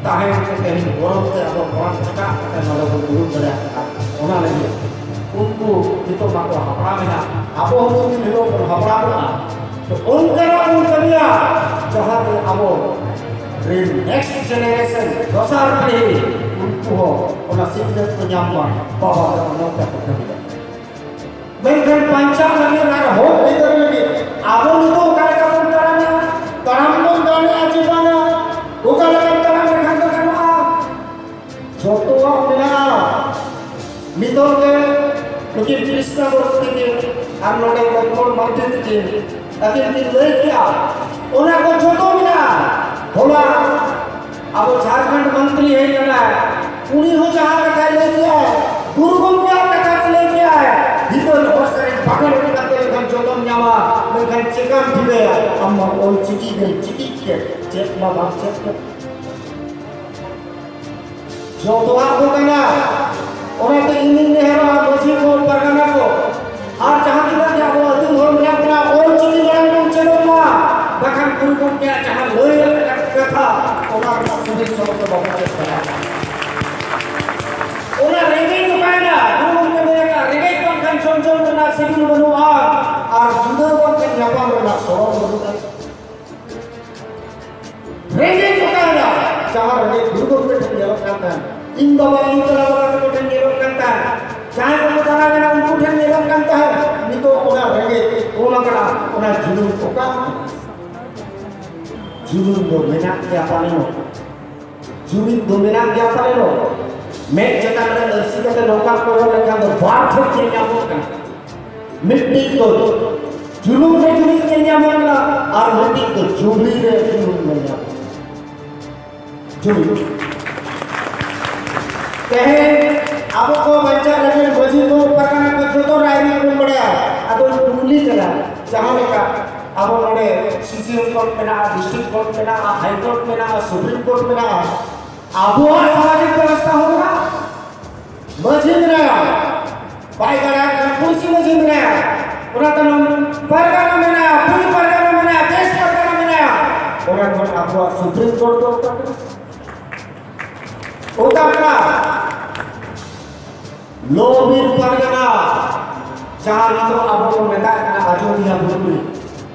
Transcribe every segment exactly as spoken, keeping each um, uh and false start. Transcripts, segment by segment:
ᱛᱟᱦᱮᱸ ᱠᱟᱛᱮ ᱛᱮᱦᱮᱧ ᱜᱚᱨᱚᱵ ᱛᱮ ᱟᱵᱚ ᱢᱚᱲᱟ ᱪᱟᱠᱟ ᱠᱟᱛᱮ ᱱᱚᱰᱮ ᱵᱚᱱ ᱫᱩᱲᱩᱵ ᱫᱟᱲᱮᱭᱟᱜ ᱠᱟᱱᱟ᱾ ᱚᱱᱟ ᱞᱟᱹᱜᱤᱫ ᱩᱱᱠᱩ ᱱᱤᱛᱚᱜ ᱢᱟᱠᱚ ᱦᱟᱯᱲᱟᱢ ᱮᱱᱟ, ᱟᱵᱚ ᱦᱚᱸ ᱢᱤᱫ ᱫᱤᱱ ᱦᱤᱞᱳᱜ ᱵᱚᱱ ᱦᱟᱯᱲᱟᱢᱚᱜᱼᱟ᱾ ᱛᱚ ᱚᱱᱠᱟᱱᱟᱜ ᱵᱚᱱ ᱠᱟᱹᱢᱤᱭᱟ ᱡᱟᱦᱟᱸ ᱛᱮ ᱟᱵᱚ ᱨᱮᱱ next generation, ᱫᱚᱥᱟᱨ ᱯᱤᱲᱦᱤ, ᱩᱱᱠᱩ ᱦᱚᱸ ᱚᱱᱟ ᱥᱤᱠᱷᱱᱟᱹᱛ ᱠᱚ ᱧᱟᱢ ᱢᱟ᱾ ᱵᱟᱵᱟ ᱫᱚ ᱱᱚᱝᱠᱟ ᱠᱚ ᱠᱟᱹᱢᱤᱭᱟ᱾ ᱢᱮᱱᱠᱷᱟᱱ ᱵᱟᱧᱪᱟᱣ ᱞᱟᱹᱜᱤᱫ ᱟᱨ ᱦᱚᱠ ᱟᱹᱭᱫᱟᱹᱨ ᱞᱟᱹᱜᱤᱫ ᱟᱵᱚ ᱱᱤᱛᱚᱜ ᱚᱠᱟ ᱞᱮᱠᱟ ᱵᱚᱱ ᱛᱟᱲᱟᱢᱟ? ᱛᱟᱲᱟᱢ ᱵᱚᱱ ᱫᱟᱲᱮᱭᱟᱜᱼᱟ ᱪᱮ ᱵᱟᱝᱟ? ᱚᱠᱟ ᱞᱮᱠᱟᱱ ᱛᱟᱲᱟᱢ ᱞᱮᱠᱷᱟᱱ ᱫᱚ ᱜᱟᱱᱚᱜᱼᱟ? ᱡᱚᱛᱚᱣᱟᱜ ᱢᱮᱱᱟᱜᱼᱟ᱾ ᱱᱤᱛᱚᱜ ᱜᱮ ᱱᱩᱠᱤᱱ ᱠᱨᱤᱥᱱᱟ ᱵᱚᱨᱢᱟ ᱛᱤᱠᱤᱱ ᱟᱨ ᱱᱚᱰᱮ ᱞᱚᱠᱷᱢᱚᱬ ᱢᱟᱨᱰᱤ ᱛᱤᱠᱤᱱ ᱟᱹᱠᱤᱱ ᱠᱤᱱ ᱞᱟᱹᱭ ᱠᱮᱜᱼᱟ, ᱚᱱᱟ ᱠᱚ ᱡᱚᱛᱚ ᱢᱮᱱᱟᱜᱼᱟ᱾ ᱦᱚᱞᱟ ᱟᱵᱚ ᱡᱷᱟᱲᱠᱷᱚᱸᱰ ᱢᱚᱱᱛᱨᱤ ᱦᱮᱡ ᱞᱮᱱᱟᱭ, ᱩᱱᱤ ᱦᱚᱸ ᱡᱟᱦᱟᱸ ᱠᱟᱛᱷᱟᱭ ᱞᱟᱹᱭ ᱠᱮᱜᱼᱟᱭ, ᱜᱩᱨᱩ ᱜᱚᱢᱠᱮᱭᱟᱜ ᱠᱟᱛᱷᱟ ᱠᱚ ᱞᱟᱹᱭ ᱠᱮᱜᱼᱟᱭ, ᱵᱷᱤᱛᱟᱹᱨ ᱦᱚᱲ ᱥᱮᱨᱮᱧ ᱵᱟᱠᱷᱮᱲ ᱠᱟᱛᱮ ᱞᱮᱠᱷᱟᱱ ᱡᱚᱛᱚᱢ ᱧᱟᱢᱟ, ᱢᱮᱱᱠᱷᱟᱱ ᱪᱮᱠᱟᱢ ᱴᱷᱤᱠᱟᱹᱭᱟ? ᱟᱢ ᱢᱟ ᱚᱞ ᱪᱤᱠᱤ ᱜᱮᱢ ᱪᱤᱠᱤ ᱠᱮᱫ, ᱪᱮᱫ ᱢᱟ ᱵᱟᱢ ᱪᱮᱫ ᱠᱮᱫ᱾ ᱡᱚᱛᱚᱣᱟᱜ ᱠᱚ ᱠᱟᱱᱟ᱾ ᱚᱱᱟᱛᱮ ᱤᱧᱤᱧ ᱱᱮᱦᱚᱨᱚᱜᱼᱟ, ᱢᱟᱹᱡᱷᱤ ᱠᱚ, ᱯᱟᱨᱜᱟᱱᱟ ᱠᱚ, ᱟᱨ ᱡᱟᱦᱟᱸ ᱛᱤᱱᱟᱹᱜ ᱜᱮ ᱟᱵᱚ ᱟᱹᱛᱩ ᱦᱚᱲ ᱢᱮᱱᱟᱜ ᱵᱚᱱᱟ, ᱚᱞ ᱪᱤᱠᱤ ᱢᱟᱲᱟᱝ ᱵᱚᱱ ᱪᱮᱫᱚᱜ ᱢᱟ, ᱵᱟᱠᱷᱟᱱ ᱜᱩᱨᱩ ᱜᱚᱢᱠᱮᱭᱟᱜ ᱡᱟᱦᱟᱸ ᱞᱟᱹᱭ ᱟᱠᱟᱫ ᱠᱟᱛᱷᱟ, ᱚᱱᱟ ᱨᱮᱱᱟᱜ ᱥᱤᱵᱤᱞ ᱥᱚᱲᱚᱢ ᱫᱚ ᱵᱟᱵᱚᱱ ᱪᱮᱫ ᱫᱟᱲᱮᱭᱟᱜᱼᱟ᱾ ᱚᱱᱟ ᱨᱮᱸᱜᱮᱡ ᱚᱠᱟᱭᱮᱱᱟ? ᱜᱩᱨᱩ ᱜᱚᱢᱠᱮ ᱞᱟᱹᱭ ᱟᱠᱟᱫ, ᱨᱮᱸᱜᱮᱡ ᱵᱟᱝᱠᱷᱟᱱ ᱡᱚᱢ ᱡᱚᱢ ᱨᱮᱱᱟᱜ ᱥᱤᱵᱤᱞ ᱵᱟᱹᱱᱩᱜᱼᱟ, ᱟᱨ ᱡᱩᱫᱟᱹ ᱵᱟᱝᱠᱷᱟᱱ ᱧᱟᱯᱟᱢ ᱨᱮᱱᱟᱜ ᱥᱚᱲᱚᱢ ᱵᱟᱹᱱᱩᱜᱼᱟ᱾ ᱨᱮᱸᱜᱮᱡ ᱚᱠᱟᱭᱮᱱᱟ? ᱡᱟᱦᱟᱸ ᱨᱮᱸᱜᱮᱡ ᱜᱩᱨᱩ ᱜᱚᱢᱠᱮ ᱴᱷᱮᱱ ᱧᱮᱞᱚᱜ ᱠᱟᱱ ᱛᱟᱦᱮᱸᱫ, ᱤᱧ ᱵᱟᱵᱟ, ᱤᱧ ᱛᱟᱞᱟ ᱵᱟᱵᱟ ᱛᱟᱠᱚ ᱴᱷᱮᱱ ᱧᱮᱞᱚᱜ ᱠᱟᱱ ᱛᱟᱦᱮᱸᱫ, ᱡᱟᱦᱟᱸᱭ ᱠᱚᱠᱚ ᱪᱟᱞᱟᱣ ᱮᱱᱟ ᱩᱱᱠᱩ ᱴᱷᱮᱱ ᱧᱮᱞᱚᱜ ᱠᱟᱱ ᱛᱟᱦᱮᱸᱫ, ᱱᱤᱛᱚᱜ ᱚᱱᱟ ᱨᱮᱸᱜᱮᱡ, ᱚᱱᱟ ᱠᱟᱱᱟ, ᱚᱱᱟ ᱡᱩᱞᱩᱢ ᱚᱠᱟ? ᱡᱩᱞᱩᱢ ᱫᱚ ᱢᱮᱱᱟᱜ ᱜᱮᱭᱟ ᱯᱟᱞᱮᱱᱚᱜ, ᱡᱩᱢᱤᱫ ᱫᱚ ᱢᱮᱱᱟᱜ ᱜᱮᱭᱟ ᱯᱟᱞᱮᱱᱚᱜ᱾ ᱢᱮᱫ ᱪᱮᱛᱟᱱ ᱨᱮ ᱟᱹᱨᱥᱤ ᱠᱟᱛᱮ ᱱᱚᱝᱠᱟ ᱠᱚᱭᱚᱜ ᱞᱮᱠᱷᱟᱱ ᱫᱚ ᱵᱟᱨ ᱴᱷᱮᱱ ᱧᱮᱞ ᱧᱟᱢᱚᱜ ᱠᱟᱱᱟ᱾ ᱢᱤᱫᱴᱤᱡ ᱫᱚ ᱡᱩᱞᱩᱢ ᱨᱮ ᱡᱩᱢᱤᱫ ᱧᱮᱞ ᱧᱟᱢᱚᱜ ᱠᱟᱱᱟ, ᱟᱨ ᱢᱤᱫᱴᱤᱡ ᱫᱚ ᱡᱩᱵᱽᱞᱤ ᱨᱮ ᱡᱩᱞᱩᱢ ᱧᱮᱞ ᱧᱟᱢᱚᱜ ᱠᱟᱱᱟ᱾ ᱡᱩᱢᱤᱫ᱾ ᱛᱮᱦᱮᱧ ᱟᱵᱚ ᱠᱚ ᱵᱟᱧᱪᱟᱣ ᱞᱟᱹᱜᱤᱫ ᱢᱟᱹᱡᱷᱤ ᱠᱚ, ᱯᱟᱨᱜᱟᱱᱟ ᱠᱚ ᱡᱚᱛᱚ ᱨᱟᱭᱨᱤᱛ ᱵᱚᱱ ᱵᱟᱲᱟᱭᱟ᱾ ᱟᱫᱚ ᱠᱩᱠᱞᱤ ᱠᱟᱱᱟ, ᱡᱟᱦᱟᱸ ᱞᱮᱠᱟ ᱟᱵᱚ ᱱᱚᱰᱮ ᱥᱮᱥᱚᱱ ᱠᱳᱨᱴ ᱢᱮᱱᱟᱜᱼᱟ, ᱰᱤᱥᱴᱨᱤᱠᱴ ᱠᱳᱨᱴ ᱢᱮᱱᱟᱜᱼᱟ, ᱦᱟᱭ ᱠᱳᱨᱴ ᱢᱮᱱᱟᱜᱼᱟ, ᱥᱩᱯᱨᱤᱢ ᱠᱳᱨᱴ ᱢᱮᱱᱟᱜᱼᱟ, ᱟᱵᱚᱣᱟᱜ ᱥᱟᱢᱟᱡᱤᱠ ᱵᱮᱵᱚᱥᱛᱷᱟ ᱦᱚᱸ ᱢᱮᱱᱟᱜᱼᱟ᱾ ᱢᱟᱹᱡᱷᱤ ᱢᱮᱱᱟᱭᱟ, ᱵᱟᱭ ᱫᱟᱲᱮᱭᱟᱜ ᱠᱟᱱᱟ, ᱯᱩᱲᱥᱤ ᱢᱟᱹᱡᱷᱤ ᱢᱮᱱᱟᱭᱟ, ᱚᱱᱟ ᱛᱟᱭᱱᱚᱢ ᱯᱟᱨᱜᱟᱱᱟ ᱢᱮᱱᱟᱭᱟ, ᱯᱩᱨ ᱯᱟᱨᱜᱟᱱᱟ ᱢᱮᱱᱟᱭᱟ, ᱫᱮᱥ ᱯᱟᱨᱜᱟᱱᱟ ᱢᱮᱱᱟᱭᱟ, ᱚᱱᱟ ᱟᱵᱚᱣᱟᱜ ᱥᱩᱯᱨᱤᱢ ᱠᱳᱨᱴ ᱫᱚ ᱚᱠᱟ ᱠᱟᱱᱟ? ᱚᱠᱟ ᱠᱟᱱᱟ? ᱞᱚ ᱵᱤᱨ ᱯᱟᱨᱜᱟᱱᱟ, ᱡᱟᱦᱟᱸ ᱱᱤᱛᱚᱜ ᱟᱵᱚ ᱵᱚᱱ ᱢᱮᱛᱟᱜ ᱠᱟᱱᱟ ᱟᱡᱚᱫᱤᱭᱟᱹ ᱵᱩᱨᱩ ᱨᱮ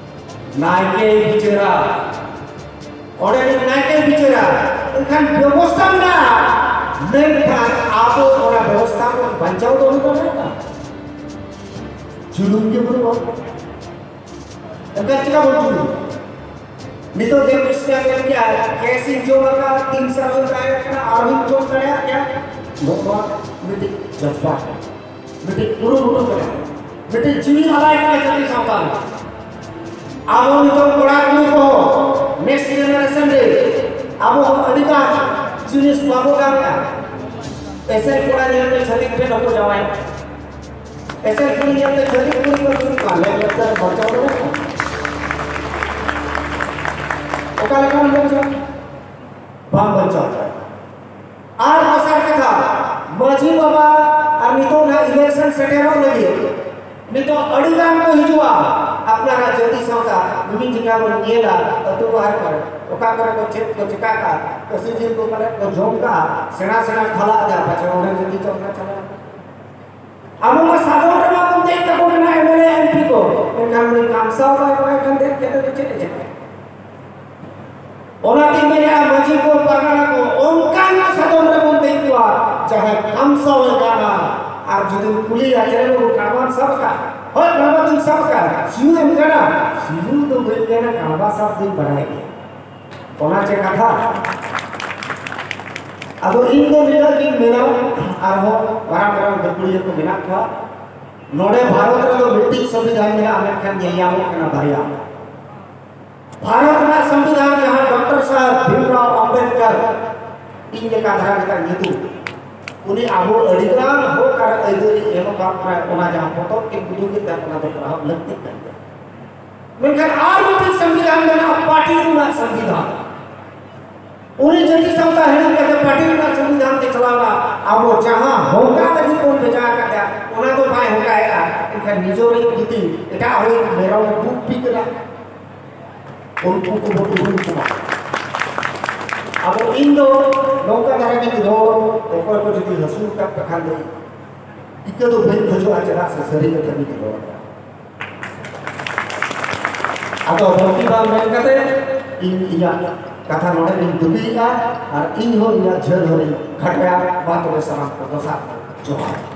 ᱱᱟᱭᱠᱮ ᱵᱤᱪᱟᱹᱨᱟ, ᱚᱸᱰᱮ ᱨᱮᱱ ᱱᱟᱭᱠᱮ ᱵᱤᱪᱟᱹᱨᱟ, ᱮᱱᱠᱷᱟᱱ ᱵᱮᱵᱚᱥᱛᱷᱟ ᱢᱮᱱᱟᱜᱼᱟ, ᱢᱮᱱᱠᱷᱟᱱ ᱟᱵᱚ ᱚᱱᱟ ᱵᱮᱵᱚᱥᱛᱷᱟ ᱵᱚᱱ ᱵᱟᱧᱪᱟᱣ ᱫᱚᱦᱚ ᱫᱟᱲᱮᱭᱟᱜᱼᱟ? ᱡᱩᱞᱩᱢ ᱜᱮ ᱵᱟᱹᱱᱩᱜᱼᱟ᱾ ᱮᱱᱠᱷᱟᱱ ᱪᱮᱠᱟ ᱵᱚᱱ ᱡᱩᱞᱩᱢ? ᱱᱤᱛᱚᱜ ᱫᱮᱵ ᱠᱨᱤᱥᱱᱟ ᱢᱮᱱ ᱠᱮᱜᱼᱟ, ᱠᱮᱥ ᱤᱧ ᱡᱚᱢ ᱟᱠᱟᱫᱼᱟ, ᱛᱤᱱ ᱥᱟᱞ ᱤᱧ ᱛᱟᱦᱮᱸ ᱠᱟᱱᱟ, ᱟᱨᱦᱚᱸᱧ ᱡᱚᱢ ᱫᱟᱲᱮᱭᱟᱜ ᱜᱮᱭᱟ᱾ ᱱᱚᱣᱟ ᱢᱤᱫᱴᱤᱡ ᱡᱚᱡᱽᱵᱟ ᱠᱟᱱᱟ, ᱢᱤᱫᱴᱤᱡ ᱠᱩᱨᱩᱢᱩᱴᱩ ᱠᱟᱱᱟ, ᱢᱤᱫᱴᱤᱡ ᱡᱤᱣᱤ ᱟᱞᱟᱭ ᱠᱟᱱᱟ ᱡᱟᱹᱛᱤ ᱥᱟᱶᱛᱟ ᱨᱮ᱾ ᱟᱵᱚ ᱱᱤᱛᱚᱜ ᱠᱚᱲᱟ ᱠᱩᱲᱤ ᱠᱚ next generation ᱨᱮ ᱟᱵᱚ ᱦᱚᱸ ᱟᱹᱰᱤ ᱜᱟᱱ ᱡᱤᱱᱤᱥ ᱵᱟᱵᱚ ᱜᱟᱱᱮᱜᱼᱟ᱾ ᱮᱥᱮᱞ ᱠᱚᱲᱟ ᱧᱮᱞᱛᱮ ᱪᱷᱟᱹᱛᱤᱠ ᱴᱷᱮᱱ ᱦᱚᱸᱠᱚ ᱡᱟᱶᱟᱭᱚᱜ ᱠᱟᱱᱟ᱾ ᱮᱥᱮᱞ ᱠᱩᱲᱤ ᱧᱮᱞᱛᱮ ᱪᱷᱟᱹᱛᱤᱠ ᱠᱩᱲᱤ ᱠᱚ ᱥᱩᱨᱩᱜ ᱠᱟᱱᱟ, ᱞᱮ ᱞᱟᱠᱪᱟᱨ ᱵᱟᱧᱪᱟᱣ ᱫᱟᱲᱮᱭᱟᱜᱼᱟ? ᱚᱠᱟ ᱞᱮᱠᱟᱢ ᱵᱟᱧᱪᱟᱣ? ᱵᱟᱢ ᱵᱟᱧᱪᱟᱣ ᱫᱟᱲᱮᱭᱟᱜᱼᱟ᱾ ᱟᱨ ᱫᱚᱥᱟᱨ ᱠᱟᱛᱷᱟ, ᱢᱟᱹᱡᱷᱤ ᱵᱟᱵᱟ ᱟᱨ ᱱᱤᱛᱚᱜ ᱱᱟᱦᱟᱜ election ᱥᱮᱴᱮᱨᱚᱜ ᱞᱟᱹᱜᱤᱫ, ᱱᱤᱛᱚᱜ ᱟᱹᱰᱤ ᱜᱟᱱ ᱠᱚ ᱦᱤᱡᱩᱜᱼᱟ᱾ ᱟᱯᱱᱟᱨᱟᱜ ᱡᱟᱹᱛᱤ ᱥᱟᱶᱛᱟ ᱢᱤᱢᱤᱫ ᱡᱟᱭᱜᱟ ᱵᱚᱱ ᱧᱮᱞᱟ, ᱟᱹᱛᱩ ᱵᱟᱦᱟᱨ ᱠᱚᱨᱮ ᱚᱠᱟ ᱠᱚᱨᱮ ᱠᱚ ᱪᱮᱫ ᱠᱚ ᱪᱮᱠᱟ ᱠᱟᱜᱼᱟ, ᱠᱟᱹᱥᱤ ᱡᱤᱞ ᱠᱚ ᱯᱟᱞᱮ ᱠᱚ ᱡᱚᱢ ᱠᱟᱜᱼᱟ, ᱥᱮᱬᱟ ᱥᱮᱬᱟ ᱠᱷᱟᱞᱟ ᱟᱫᱮᱨ, ᱯᱟᱪᱷᱮ ᱚᱸᱰᱮ ᱡᱟᱹᱛᱤ ᱪᱚᱝ ᱠᱚ ᱪᱟᱞᱟᱜᱼᱟ᱾ ᱟᱵᱚ ᱢᱟ ᱥᱟᱫᱚᱢ ᱨᱮᱢᱟ ᱵᱚᱱ ᱫᱮᱡ ᱠᱟᱠᱚ ᱠᱟᱱᱟ M L A, M P ᱠᱚ, ᱢᱮᱱᱠᱷᱟᱱ ᱩᱱᱤ ᱠᱟᱢᱥᱟᱣ ᱵᱟᱭ ᱵᱟᱲᱟᱭ ᱠᱷᱟᱱ ᱫᱮᱡ ᱠᱟᱛᱮ ᱫᱚ ᱪᱮᱫ ᱮ ᱪᱮᱠᱟᱭᱟ? ᱚᱱᱟᱛᱮᱧ ᱢᱮᱱᱮᱫᱼᱟ, ᱢᱟᱹᱡᱷᱤ ᱠᱚ, ᱯᱟᱨᱜᱟᱱᱟ ᱠᱚ, ᱚᱱᱠᱟᱱ ᱥᱟᱫᱚᱢ ᱨᱮᱵᱚᱱ ᱫᱮᱡ ᱠᱚᱣᱟ ᱡᱟᱦᱟᱸᱭ ᱠᱟᱢᱥᱟᱣ ᱮ ᱜᱟᱱᱟ᱾ ᱟᱨ ᱡᱩᱫᱤᱢ ᱠᱩᱞᱤᱭᱟ, "ᱪᱮᱞᱮ ᱵᱟᱹᱵᱩ, ᱠᱟᱲᱵᱟᱢ ᱥᱟᱵ ᱟᱠᱟᱫ?" "ᱦᱳᱭ, ᱠᱟᱲᱵᱟ ᱫᱩᱧ ᱥᱟᱵ ᱟᱠᱟᱫ᱾" "ᱥᱤᱭᱳᱜ ᱮᱢ ᱜᱟᱱᱟ?" "ᱥᱤᱭᱳᱜ ᱫᱚ ᱵᱟᱹᱧ ᱜᱟᱱᱟ, ᱠᱟᱲᱵᱟ ᱥᱟᱵ ᱫᱩᱧ ᱵᱟᱲᱟᱭ ᱜᱮᱭᱟ᱾" ᱚᱱᱟ ᱪᱮ ᱠᱟᱛᱷᱟ? ᱟᱫᱚ ᱤᱧ ᱫᱚ ᱱᱤᱱᱟᱹᱜ ᱜᱤᱧ ᱢᱮᱱᱟ, ᱟᱨᱦᱚᱸ ᱢᱟᱨᱟᱝ ᱢᱟᱨᱟᱝ ᱜᱟᱹᱠᱷᱩᱲᱤᱭᱟᱹ ᱠᱚ ᱢᱮᱱᱟᱜ ᱠᱚᱣᱟ᱾ ᱱᱚᱰᱮ ᱵᱷᱟᱨᱚᱛ ᱨᱮᱫᱚ ᱢᱤᱫᱴᱤᱡ ᱥᱚᱝᱵᱤᱫᱷᱟᱱ ᱢᱮᱱᱟᱜᱼᱟ, ᱢᱮᱱᱠᱷᱟᱱ ᱧᱮᱞ ᱧᱟᱢᱚᱜ ᱠᱟᱱᱟ ᱵᱟᱨᱭᱟ᱾ ᱵᱷᱟᱨᱚᱛ ᱨᱮᱱᱟᱜ ᱥᱚᱝᱵᱤᱫᱷᱟᱱ ᱡᱟᱦᱟᱸ ᱰᱚᱠᱴᱚᱨ ᱥᱟᱦᱮᱵᱽ ᱵᱷᱤᱢᱨᱟᱣ ᱟᱢᱵᱮᱫᱠᱚᱨ, ᱤᱧ ᱞᱮᱠᱟ ᱫᱷᱟᱨᱟ ᱜᱮᱛᱟᱭ ᱧᱩᱛᱩᱢ, ᱩᱱᱤ ᱟᱵᱚ ᱟᱹᱰᱤ ᱜᱟᱱ ᱦᱚᱠ ᱟᱨ ᱟᱹᱭᱫᱟᱹᱨᱤ ᱮᱢ ᱟᱠᱟᱫ ᱵᱚᱱᱟᱭ, ᱚᱱᱟ ᱡᱟᱦᱟᱸ ᱯᱚᱛᱚᱵ ᱠᱤᱱ ᱩᱰᱩᱠ ᱞᱮᱫᱟ, ᱚᱱᱟ ᱫᱚ ᱯᱟᱲᱦᱟᱣ ᱞᱟᱹᱠᱛᱤ ᱠᱟᱱ ᱜᱮᱭᱟ᱾ ᱢᱮᱱᱠᱷᱟᱱ ᱟᱨ ᱢᱤᱫᱴᱤᱡ ᱥᱚᱝᱵᱤᱫᱷᱟᱱ ᱢᱮᱱᱟᱜᱼᱟ, ᱯᱟᱨᱴᱤ ᱨᱮᱱᱟᱜ ᱥᱚᱝᱵᱤᱫᱷᱟᱱ᱾ ᱩᱱᱤ ᱡᱟᱹᱛᱤ ᱥᱟᱶᱛᱟ ᱦᱤᱲᱤᱧ ᱠᱟᱛᱮ ᱯᱟᱨᱴᱤ ᱨᱮᱱᱟᱜ ᱥᱚᱝᱵᱤᱫᱷᱟᱱ ᱛᱮ ᱪᱟᱞᱟᱣᱱᱟ᱾ ᱟᱵᱚ ᱡᱟᱦᱟᱸ ᱦᱚᱸᱠᱟ ᱞᱟᱹᱜᱤᱫ ᱵᱚᱱ ᱵᱷᱮᱡᱟ ᱟᱠᱟᱫᱟ, ᱚᱱᱟ ᱫᱚ ᱵᱟᱭ ᱦᱚᱸᱠᱟᱭᱮᱫᱼᱟ, ᱮᱱᱠᱷᱟᱱ ᱱᱤᱡᱮᱨᱤᱡ ᱡᱩᱫᱤ ᱮᱴᱟᱜ ᱦᱚᱲᱤᱡ ᱢᱮᱨᱚᱢ ᱜᱩᱯᱤ ᱠᱟᱱᱟ, ᱩᱱᱠᱩ ᱠᱚᱵᱚ ᱩᱨᱩᱢ ᱠᱚᱢᱟ᱾ ᱟᱫᱚ ᱤᱧ ᱫᱚ ᱱᱚᱝᱠᱟ ᱫᱷᱟᱨᱟ ᱜᱤᱧ ᱨᱚᱲ, ᱚᱠᱚᱭ ᱠᱚ ᱡᱩᱫᱤ ᱦᱟᱹᱥᱩ ᱟᱠᱟᱫ ᱯᱮ ᱠᱷᱟᱱ ᱫᱚ ᱤᱠᱟᱹ ᱫᱚ ᱵᱟᱹᱧ ᱠᱷᱚᱡᱚᱜᱼᱟ, ᱪᱮᱫᱟᱜ ᱥᱮ ᱥᱟᱹᱨᱤ ᱠᱟᱛᱷᱟ ᱜᱤᱧ ᱨᱚᱲ᱾ ᱟᱫᱚ ᱵᱟᱹᱲᱛᱤ ᱵᱟᱝ ᱢᱮᱱ ᱠᱟᱛᱮ ᱤᱧ ᱤᱧᱟᱹᱜ ᱠᱟᱛᱷᱟ ᱱᱚᱰᱮ ᱜᱤᱧ ᱫᱩᱵᱤᱭᱮᱫᱼᱟ, ᱟᱨ ᱤᱧ ᱦᱚᱸ ᱤᱧᱟᱹᱜ ᱡᱷᱟᱹᱞ ᱦᱚᱨᱤᱧ ᱠᱷᱟᱴᱚᱭᱟ᱾ ᱢᱟ ᱛᱚᱵᱮ ᱥᱟᱱᱟᱢ ᱠᱚ ᱫᱚᱥᱟᱨ ᱡᱚᱦᱟᱨ᱾